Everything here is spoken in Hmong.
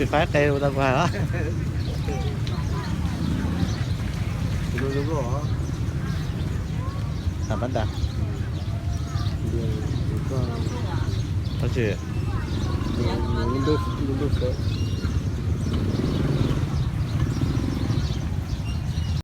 Faib qe tau kuv hais os. Tam pab ntas. Tab sis